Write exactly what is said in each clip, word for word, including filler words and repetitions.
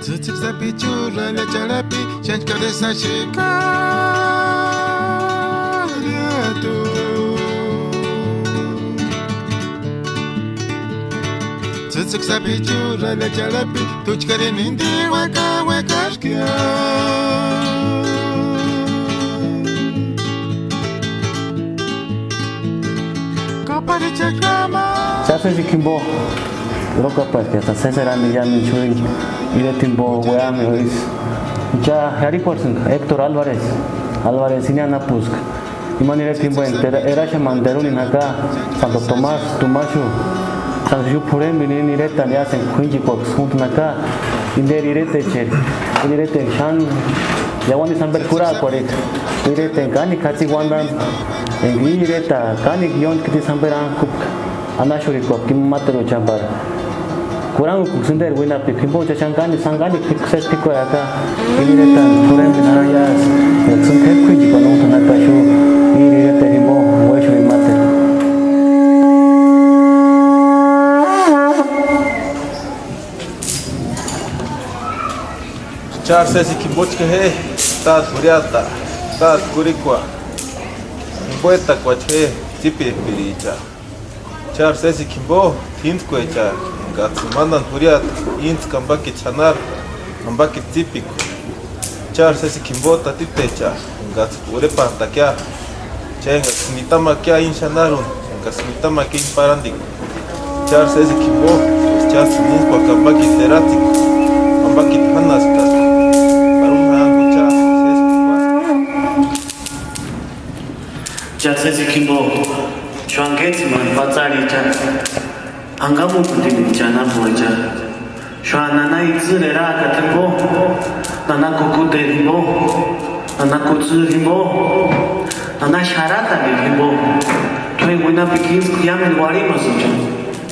Tsïtsïki sapichurhu alhacharhapi xántku karhesï axikariatu. Tsïtsïki sapichurhu alhacharhapi, tuchkarini indi uekauekaxkia. Ka sésekua jimbo uérapaspti, ka séserani iámendu xúni ireta jimbo uéamia isï. Cha arhikorhesïnga Héctor Álvarez, Álvarez ini anapuska. Imani ireta jimbo enka tera-, eraxamani terunini jaka, Santo Tomás Tumaxu, San Juan p'urhempini ini iretani iásï enka k'uínchekuaksï úntani jaka, interi iretecheri, ini ireta enka xáni iauani isï jamperi kurhakuarhika, ireta enka kánikua jatsika uantani, enka íni ireta kánikua ióntki isï jamperi ánjkupka, anaxurhikuapka ima máteruchani pari. Kurhangukuksï interi uinhapti jimbo cha xáni káni, sáni káni p'ik-, sési p'ikuarhaka, ini iretani p'urhempini jarhani iásï, enkaksïni k'éri k'uínchekuani úntani jaka axu, íri ireteri jimbo uéxurhini máteru. Chári sésekua jimbochka je, Táte jurhiata, Táte kurhikua, jimboetakuachi je, tsípirhpiricha. Chári sésekua jimbo t'íntskuecha, enkats'ïni mántani jurhiata íntska ampakiti xanharu, ampakiti tsípikua. Chári sésekua jimbo tatitecha, enkats'ï urhepantakia, cha enkaksïni nitamakia íni xanharuni, enkaksïni nitamakia íni parhantikua. Chári sésekua jimbo, eska cháts'ïni úntskuaka ampakiti eratsikua, ampakiti jánaskaka. Parhunhantku cha sésekua. Chári sésekua jimbo, xúani kétsïmani patsarhicha, ankamukutini cha anapuecha. Xúani nana itsïri erakata jimbo, nana kukuteri jimbo, nana kutsïri jimbo, nana xarataniri jimbo. T'u enka uinhapika íntskua iámendu uarhimasïchani,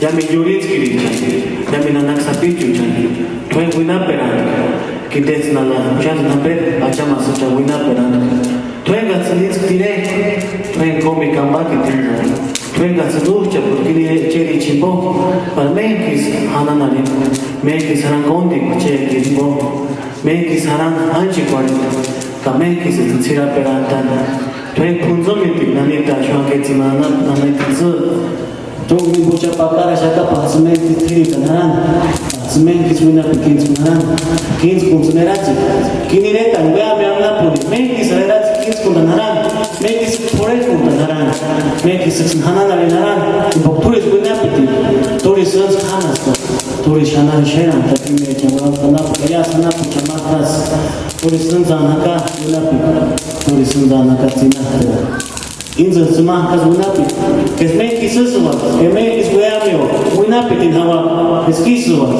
iámendu iurhitskirichani, iámendu nanaka sapichuchani. T'u enka uinhaperantka, kintets'ïni nana uxantsïni jamperi achamasïchani uinhaperantka. T'u enkats'ïni íntskua tire, t'u enka kómikua ampakiti jimbo, t'u enkats'ïni újchapurhukini ichericha jimbo, pari méntku isï janhanharhini, méntku isï jarhani kóntikua chékiri jimbo, méntku isï jarhani jánchekuarhini, ka méntku isï ts'ïraperantani. T'u enka p'untsumiti nanita xúani kétsïmani nana, nana itsï. T'u jimbo cha pakaraxaka, pa tsïmentsï t'irintani jarhani, tsïmentsï uinhapika íntskuni jarhani, ka íntskuntsïni eratsikua. Kini iretani uéamia anapuni, méntku isï eratsikua íntskuntani jarhani, méntku isï p'urhekuntani jarhani, méntku isïksïni janhanharhini jarhani, jimboka t'úrisï uinhapitini, t'úrisï sántsku jánaska, t'úrisï xanhari xérantani imechani uénta anapu, ka iásï anapuchani ma jásï, t'úrisï sántsani jaka uinhapika, t'úrisï sántsani jaka tsinapera. Íntsïni tsimani jásï uinhapiti, ka méntku isï sésïwaka, ka méntku isï uéamia uinhapitini jauaka, eska ísïwaka.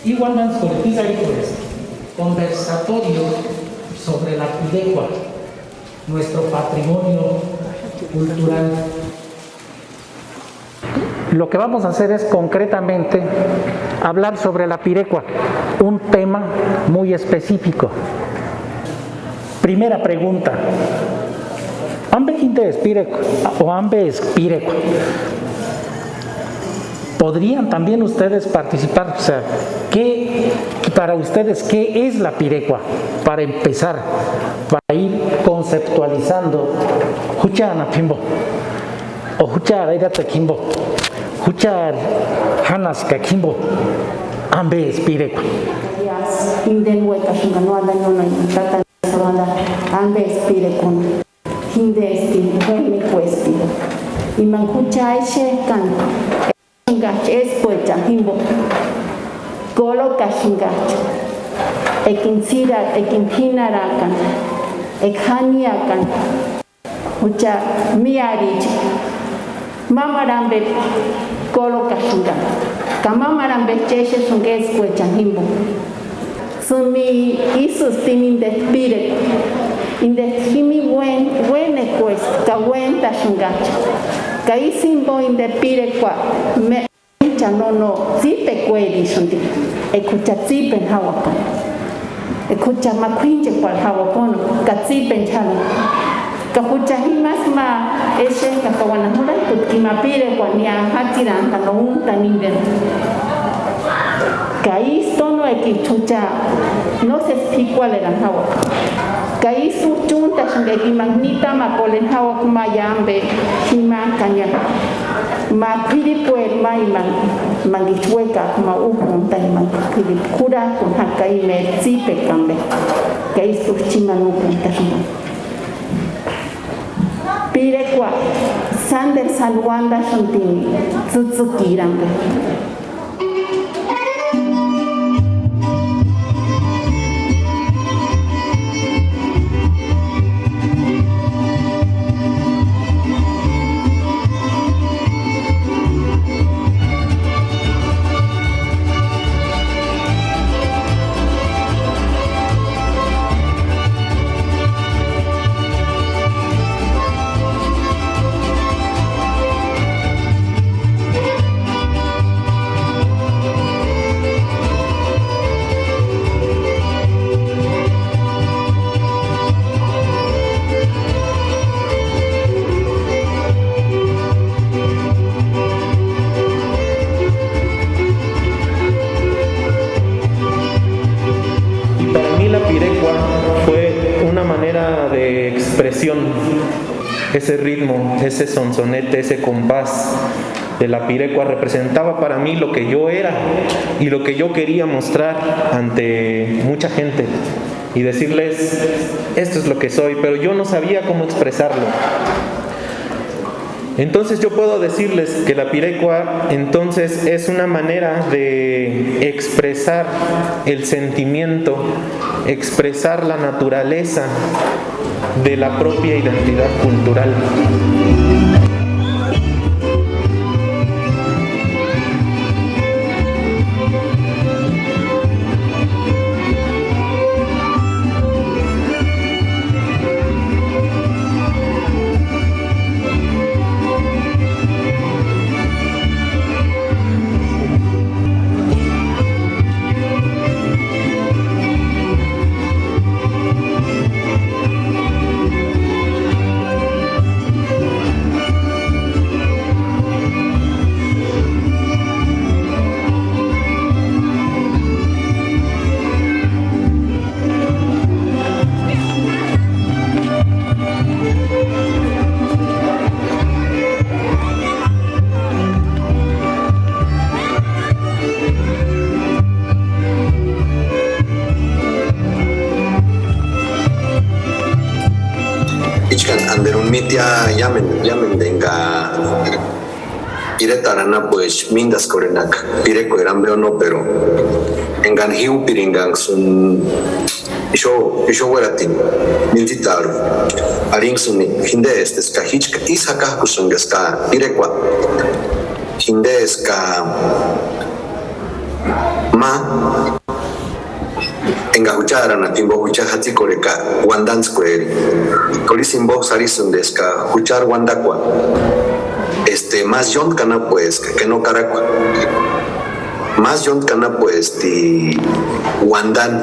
Igual vamos con el pizarro, conversatorio sobre la pirecua, nuestro patrimonio cultural. Lo que vamos a hacer es concretamente hablar sobre la pirecua, un tema muy específico. Primera pregunta. ¿Ampe jintesï pirekua o ampe eska pirekua? Podrían también ustedes participar, o sea, ¿qué, para ustedes, qué es la pirecua? Para empezar, para ir conceptualizando, juchani anapu jimpo, o juchari airatsekua jimpo, juchari jánaskakua jimpo, ¿ampe eska pirekua? Inteni uékasïnka no antañonaini tátani. Sabanda, ampe eska pirekuni, jintesti, uénekuesti. Imani jucha exekani, exenkachi eskuechani jimpo, kolokaxenkachi, ekini ts'ira-, ekini p'inharhakani, eka janiakani. Jucha miáricha, mámaru ampe kolokaxenka, ka mámaru ampe exesïnka eskuechani jimpo. Tsïmi ísïsti inteti pirekua, inteti jimini uén-, uénekuesti ka uéntaxenkachi, Ka ísï jimbo inde pírekua me- Jucha nóno tsípekuerisïndi, eka jucha tsípeni jauaka, eka jucha ma k'uínchekuarhu jauaka ka tsípeni cháni. Ka jucha jimasï ma exenhaka ka uanha jurhentputki ma pírekuani, ni jatsiranhani ka no úntani imbeni. Ka ísï nóno eka jucha nósesi p'ikuarherani jauaka. Ka ísï úchuntasïndi eka imani nitamakorheni jauaka ma iámu jima ka niámu. Ma k'uiripueri ma imani, imanguicha uékak'a ma úkuntani, imangu k'uiripu k'urhak'uni jaka imeri tsípekua ambe, ka ísï jimani úkuntasïndi. Pirekua sánderu sáni uandasïntini tsïtsïkiri ambe. Y para mí la pirecua fue una manera de expresión, ese ritmo, ese sonsonete, ese compás de la pirecua representaba para mí lo que yo era y lo que yo quería mostrar ante mucha gente y decirles, "Esto es lo que soy", pero yo no sabía cómo expresarlo. Entonces yo puedo decirles que la pirecua entonces es una manera de expresar el sentimiento, expresar la naturaleza de la propia identidad cultural. Ichkan anderun mitia yamen, yamen denga iretarhu anapuecha míndaskorhenaka pirekueri ambe o no, pero engani ji úpiringanksïni ixu, ixu uératini mintsitarhu, arhinksïni jindesti eska jíchka ísï jakajkusïnga eska pirekua jindeska ma enga juchari anhata jimbo jucha jatsikorheka uandantskueri. K'óru ísï jimbo arhisïndi eska juchari uandakua, este, más yóntki anapueska que no karakua. Más yóntki anapuesti uandani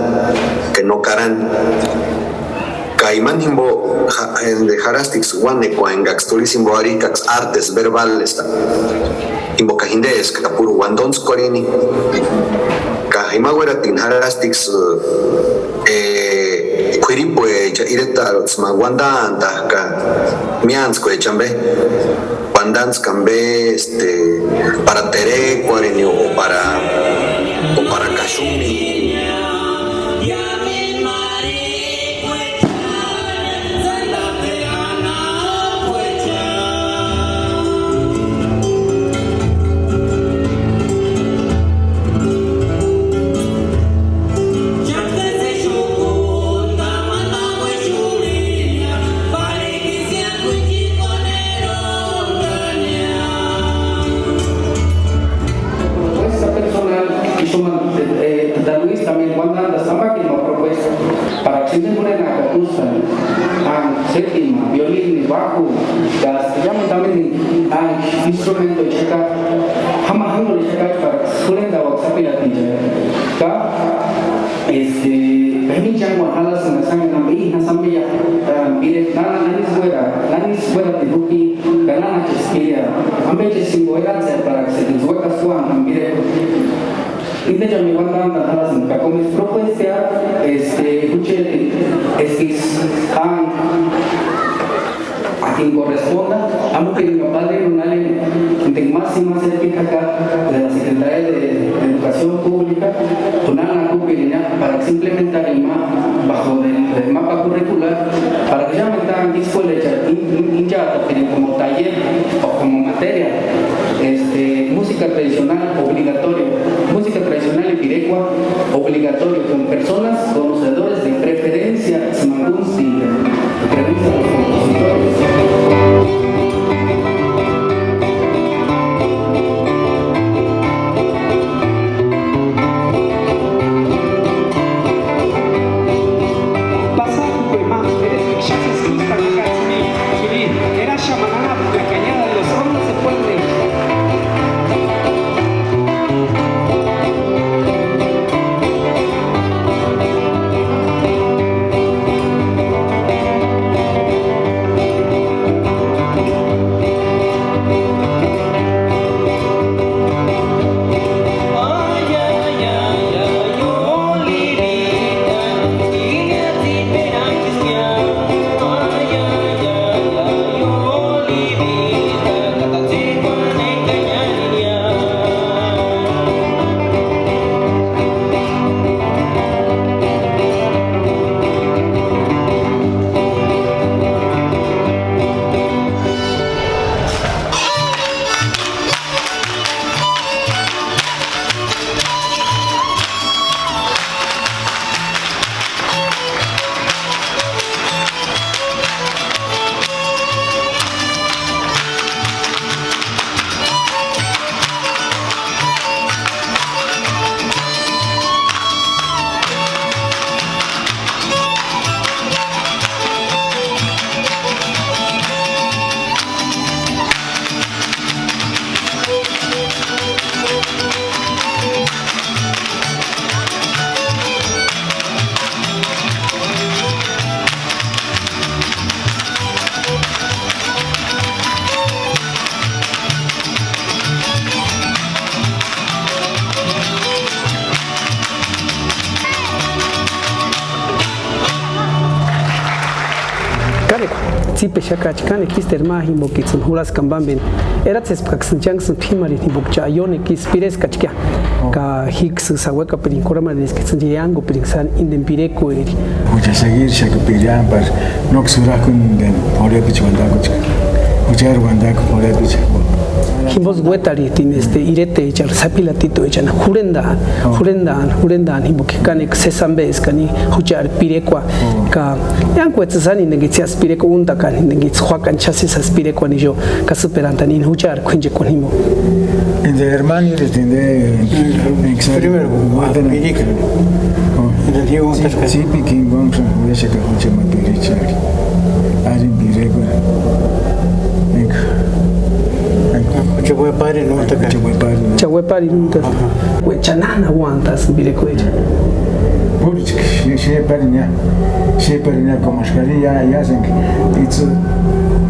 que no karani. Ka imani jimbo ja-, jarhastiksï uánekua engaksï turhisï jimbo arhijkaksï artes verbales, jimboka jindeska púru uandontskuarhini. Ka jima uératini jarhastiksï, e, k'uiripuecha iretarhutsï ma uandantajka miántskuecha ambe, uandantskua ambe, este, para terekuarhini o para, o para kaxumini. Propuesta personal, y suma, eh, da Luis también, cuando anda, samba que no propuesta, para que se me ponen a San, séptima, violín, bajo, ya se llama también Ánge, instrumentochaka, jáma jánkorhexaka para jurhentauaka sapiratichani. Ka, este, ka jimini chánkuani jalasïnka sáni ampe, i, no sabía, ah, mire, nána, nánisï uéra, nánisï uératini juki, ka nánachesï mire, ampechesï jimpo eratsera para que se les huekaskuani ampe. Intechani uantantani jalasïnka, ka como es propuesta, este, jucheti, es que, ah, a quien corresponda, amukirima padrinunhani, entonces más y más cerquita acá de la Secretaría de, de Educación Pública, kunana kupirinia para que se implementara ima bajo del, del mapa curricular, para que ya me están escuela hecha in, in, in ya como taller o como materia, este, música tradicional obligatorio, música tradicional y pirecua obligatorio con personas conocedores de preferencia. Smangunsi, entrevista a los compositores. Pasakukue ma, eresï xáni eskusta jakats'ïni, k'iri, eraxamani anapu la Cañada de los Hornos de Puente. Kánekua tsípexakachi, kánekua ísteru ma jimbokitsïni jurhaskani pámpeni. Eratsespkaksïni chánksïni p'ímarini jimboka cha ionekua isï pireskachkia. Ka jíksï sauekapiringa kurhamarheni eska itsïni eangupiringa sáni inteni pirekueri. Jucha seguirixaka piriampari, nóksï jurak'uni inteni p'orhepicha uandakuchka. Juchari uandakua p'orhepicha. Jimbosï uétarhitini este iretecharhu sapilatituechani jurhentaani, jurhentaani, jurhentaani jimboka kánekua sési ambe eskani juchari pirekua. Ka eankuets'ï sáni inteni itsï iásï pirekua úntakani, inteni itsï juákani cha sési jasï pirekuani ixu. Kasïperantani ini juchari k'uínchekuani jimbo. Entre hermanos, este, de, en, en, primero, uatana, pirika. Oh. Entonces, digo, sí, sí, pikin, vamos a ver si que jucha ma pirichari. Ari pireko. Venga. Venga. Jucha ma pari, no, ta ka. Jucha ma pari, no. Jucha ma pari, no, ta. Ajá. Güey, cha nana aguantas, pireko, güey. Público, sí, sí, pari, ya. Sí, pari, ya, como es que ya, ya, se, it's,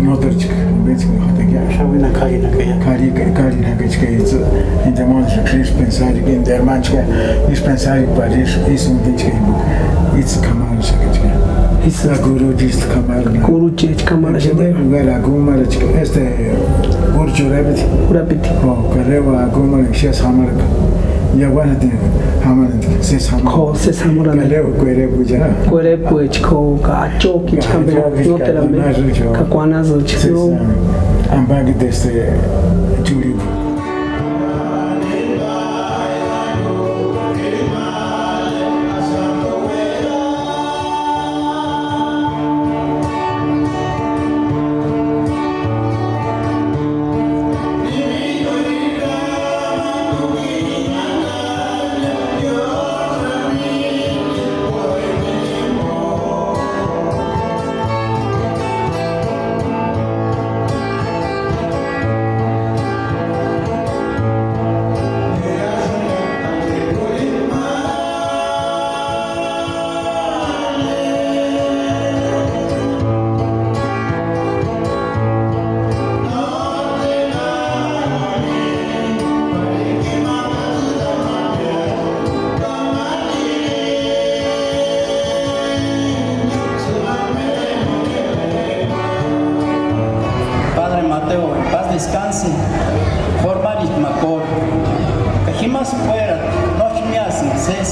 no, ta, chica. Ambentsïkini jataka ya. Xauina k'arhinhaka ya. K'arhi, k'arhinhaka chka itsï, inda monchaka ísï pensarika, inda hermano chka ísï pensarika pari ísï, ísï untinchka jimboka. Itsï k'amarhaxaka chka. Itsï. La kuruchi ísï k'amarhani. Kuruchi k'amarhaxaka. En primer lugar, akumarhachka, este, kuruchi urapiti. Urapiti. O, kareu akumarhani, xíasï jamarhaka. Ya, bueno, tiene, jamarhani. Sesi jamani. K'o sesi jamurani. Ka leu kuerepuecha. Kuerepuecha, k'o ka achok'icha, ka ambe achok'icha, noteru ambe, ka kuanasïcha. Ka kuanasïcha. Sesi no. Ambakiti desde Churipu.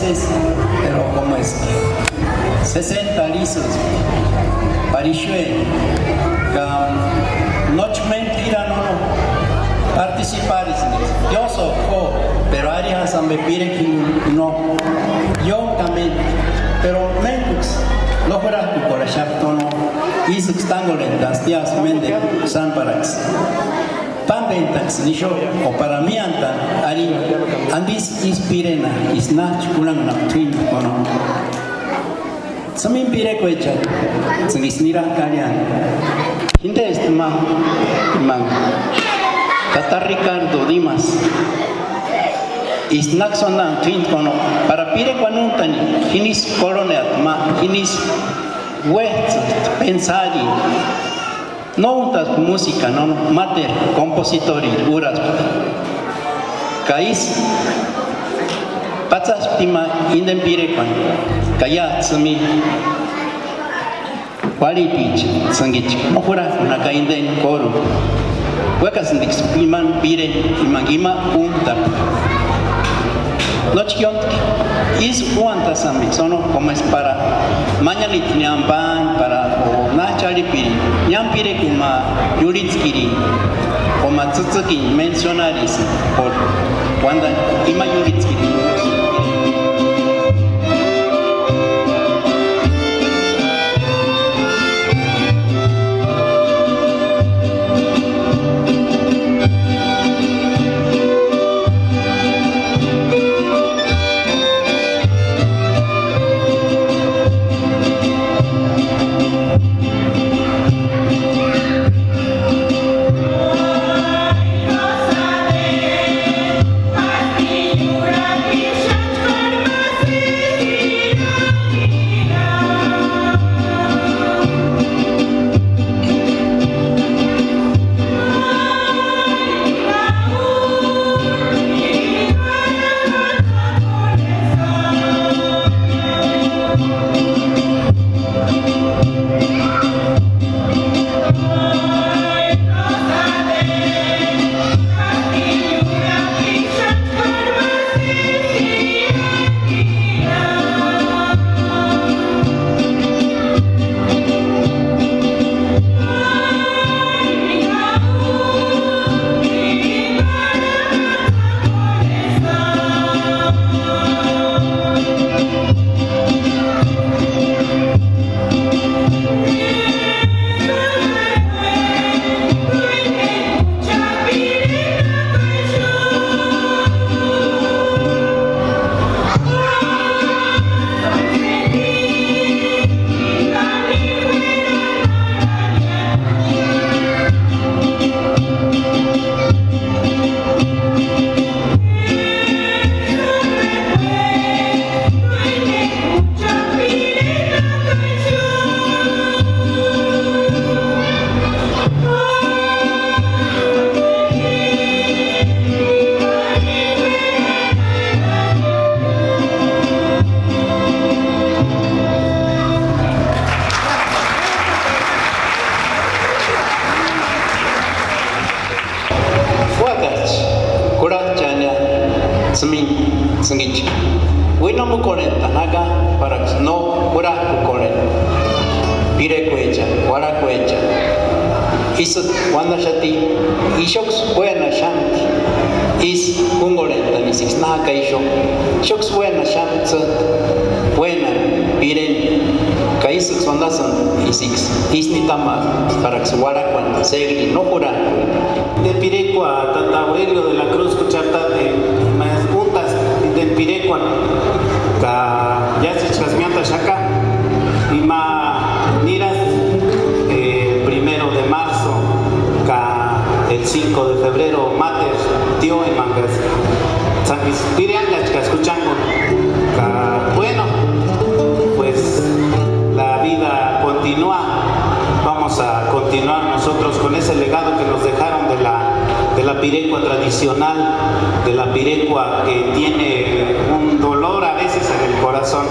Pero como es sesenta lisos, parixue, ka nochi méntku irani no participarisïnti. Yo soy jo, pero ari jasï ambe pirekua jinguni no. Yo también, pero méntkuksï no jurajkukorhaxapti no. Ísïksï tángorhent'asti, asï ménderu sámparaksï. Pámbentaksïni ixu o para míantani arhini, antisï ísï pirena, isï náchi kurhangunhapti t'uíni kono. Tsïmini pirekuechani tsïnisï nirani karhiani. Jindesti ma imani tata Ricardo Dimas, isï náksï uandani t'uíni kono, para pirekuani úntani, jini isï korhoneati ma, jini isï uéjtsïsti pensarini. No úntaspti músika, no, no, máteru kompositorini úraspti. Ka ísï patsaspti ima indeni pirekuani, ka iájtsï jimini uarhiticha tsïngicha no jurajkuni jaka indeni kóruni. Uékasïntiksï imani pire, imani ima úntapka. Nóchi ióntki, ísï úantasïntiksï, o no, como es para mañanitini ampani, para o náchi arhipirini, niámu pirekua ma iurhitskirini, o ma tsïtsïkini mencionarisïnti, por uandani ima iurhitskirini. Úakats'ï kurhajchania tsïmini tsïngicha. Uinhamukorhentani jaka paraksï no kurhajkukorheni pirekuecha, uarhakuecha. Ísï uandaxati, ixuksï uénaxamti, ísï kúngorhentani isiksï na jaka ixu. Ixuksï uénaxamti tsï, uénani, pireni, ka ísïksï uandasïnti isiksï, ísï nitamarhu, paraksï uarhakuani, ségri no jurhani. De pirekua tata Aurelio de la Cruz Cuchartate, ma es juntas de pirekua, ka ya se chasmianta shaka, y ma niras, eh, primero de marzo, ka el cinco de febrero, mater, tío, y mangas, sanguis, pirianga, chicas, escuchando, ka, bueno, pues, la vida continúa. Vamos a continuar nosotros con ese legado que nos dejaron de la, de la pirecua tradicional, de la pirecua que tiene un dolor a veces en el corazón.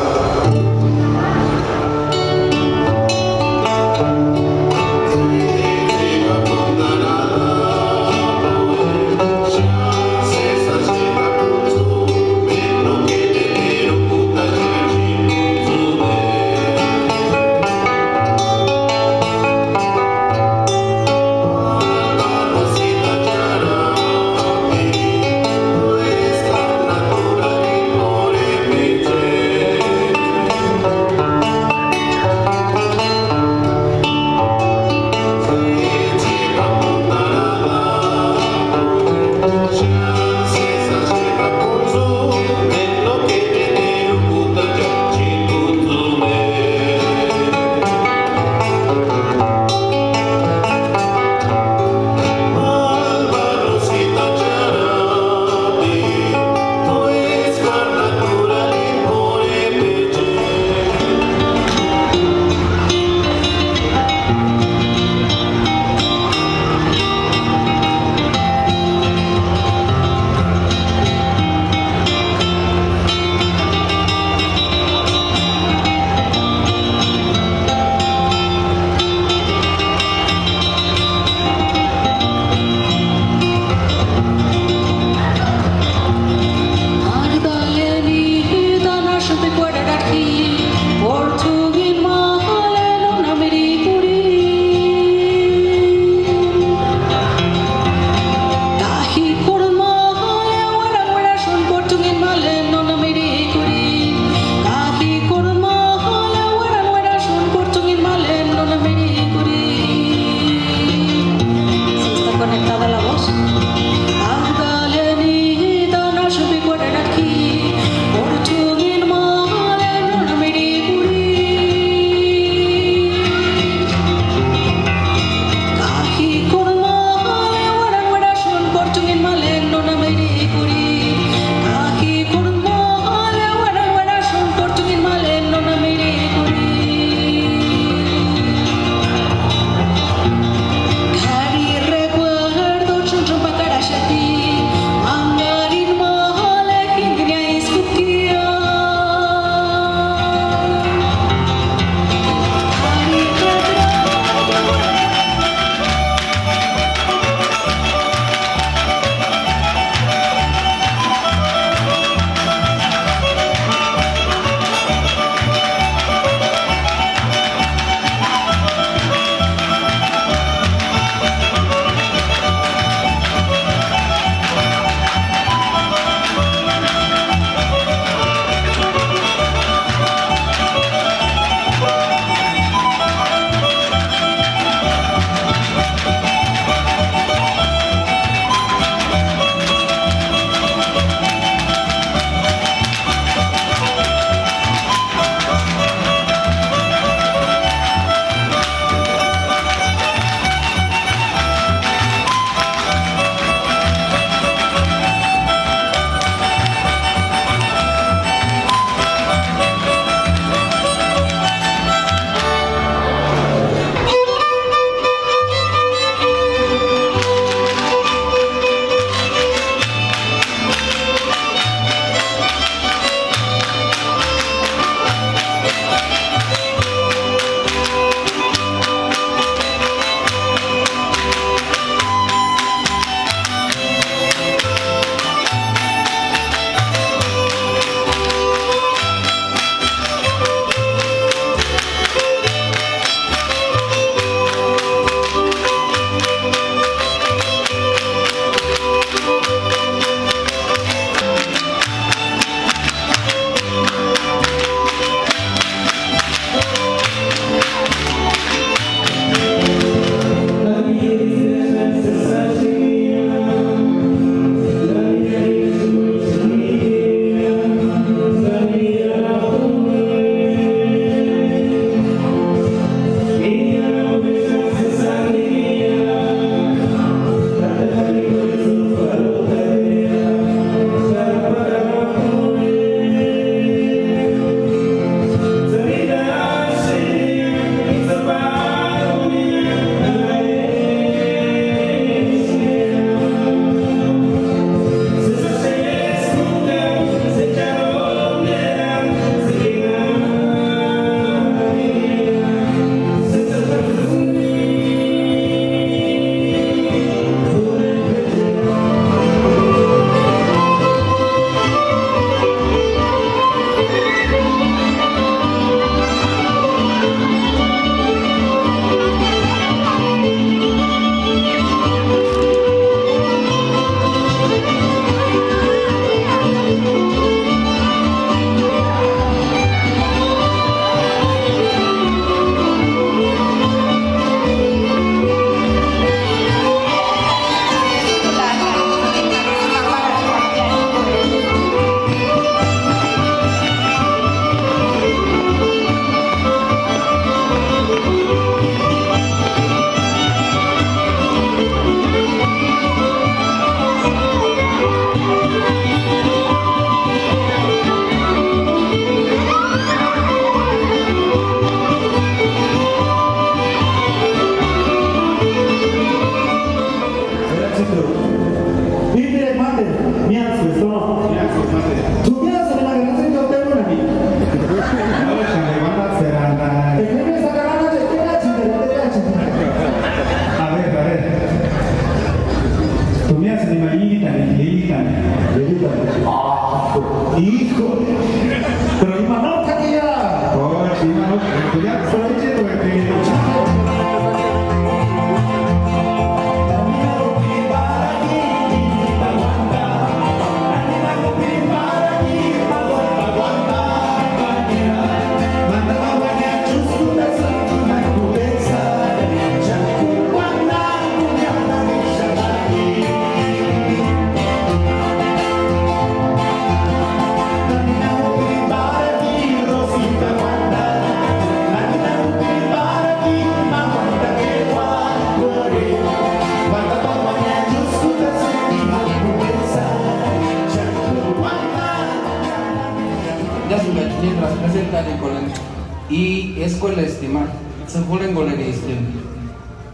Y escuela este ma, tsï jurhengorheristi,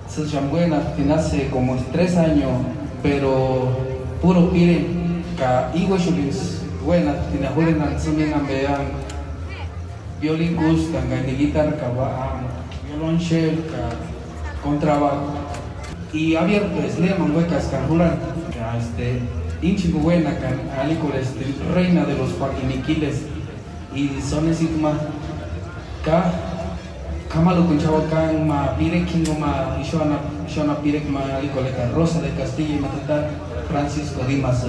tsï xamuenasti hace como tres años, pero puro pire ka íguexulinksï uénasti na jurhenani tsï ninhamu vean, violín kúsï ka ni guitarra ka ba-, violonchelo ka contrabajo. Y abierto es nema uékaskani jurhani, ka este, ínchini uénakani arhikorhesti reina de los Joaquiniquiles. Y son esï ma ka k'amarhukuni ch'auaka ma pirekua jinguni ma ixu anapu, ixu anapu pirekua ma arhikorheka Rosa de Castilla y ma tata Francisco Dimas.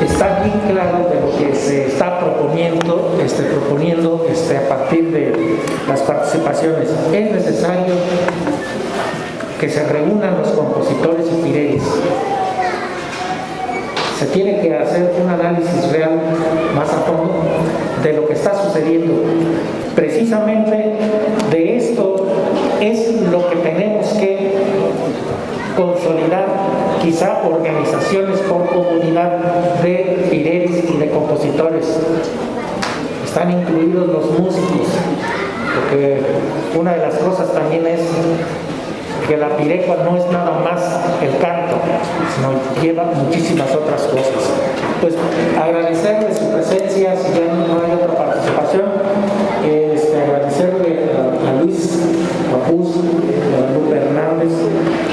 Está bien claro de lo que se está proponiendo, este, proponiendo, este, a partir de las participaciones. Es necesario que se reúnan los compositores y pireris. Se tiene que hacer un análisis real más a fondo de lo que está sucediendo. Precisamente de esto es lo que tenemos que consolidar, quizá organizaciones por comunidad de pireris y de compositores. Están incluidos los músicos, porque una de las cosas también es que la pirecua no es nada más el canto, sino lleva muchísimas otras cosas. Pues agradecerles su presencia, si ya no hay otra participación, este, agradecerle a, a Luis Capuz, a Lupe Hernández,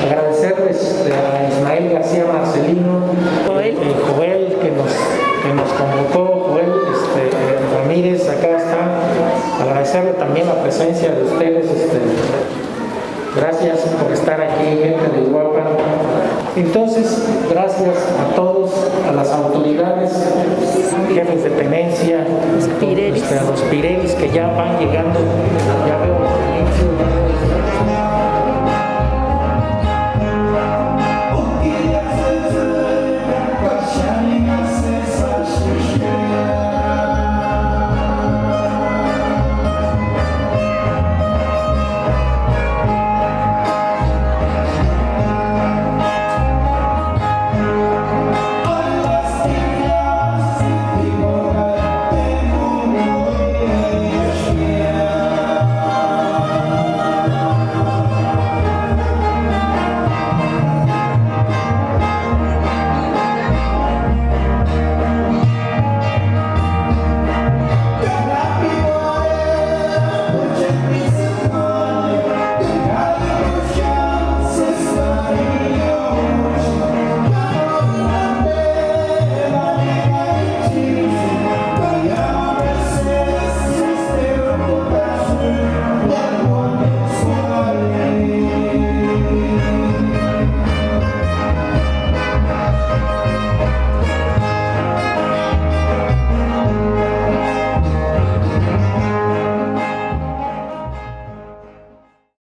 agradecerles, este, a Ismael García Marcelino, Joel. Eh, Joel, que nos, que nos convocó, Joel, este, Ramírez, acá está. Agradecerle también la presencia de ustedes, este, gracias por estar aquí, gente de Uruapan. Entonces, gracias a todos, a las autoridades, jefes de tenencia, este, a los pireris que ya van llegando, ya veo los anuncios, ya veo los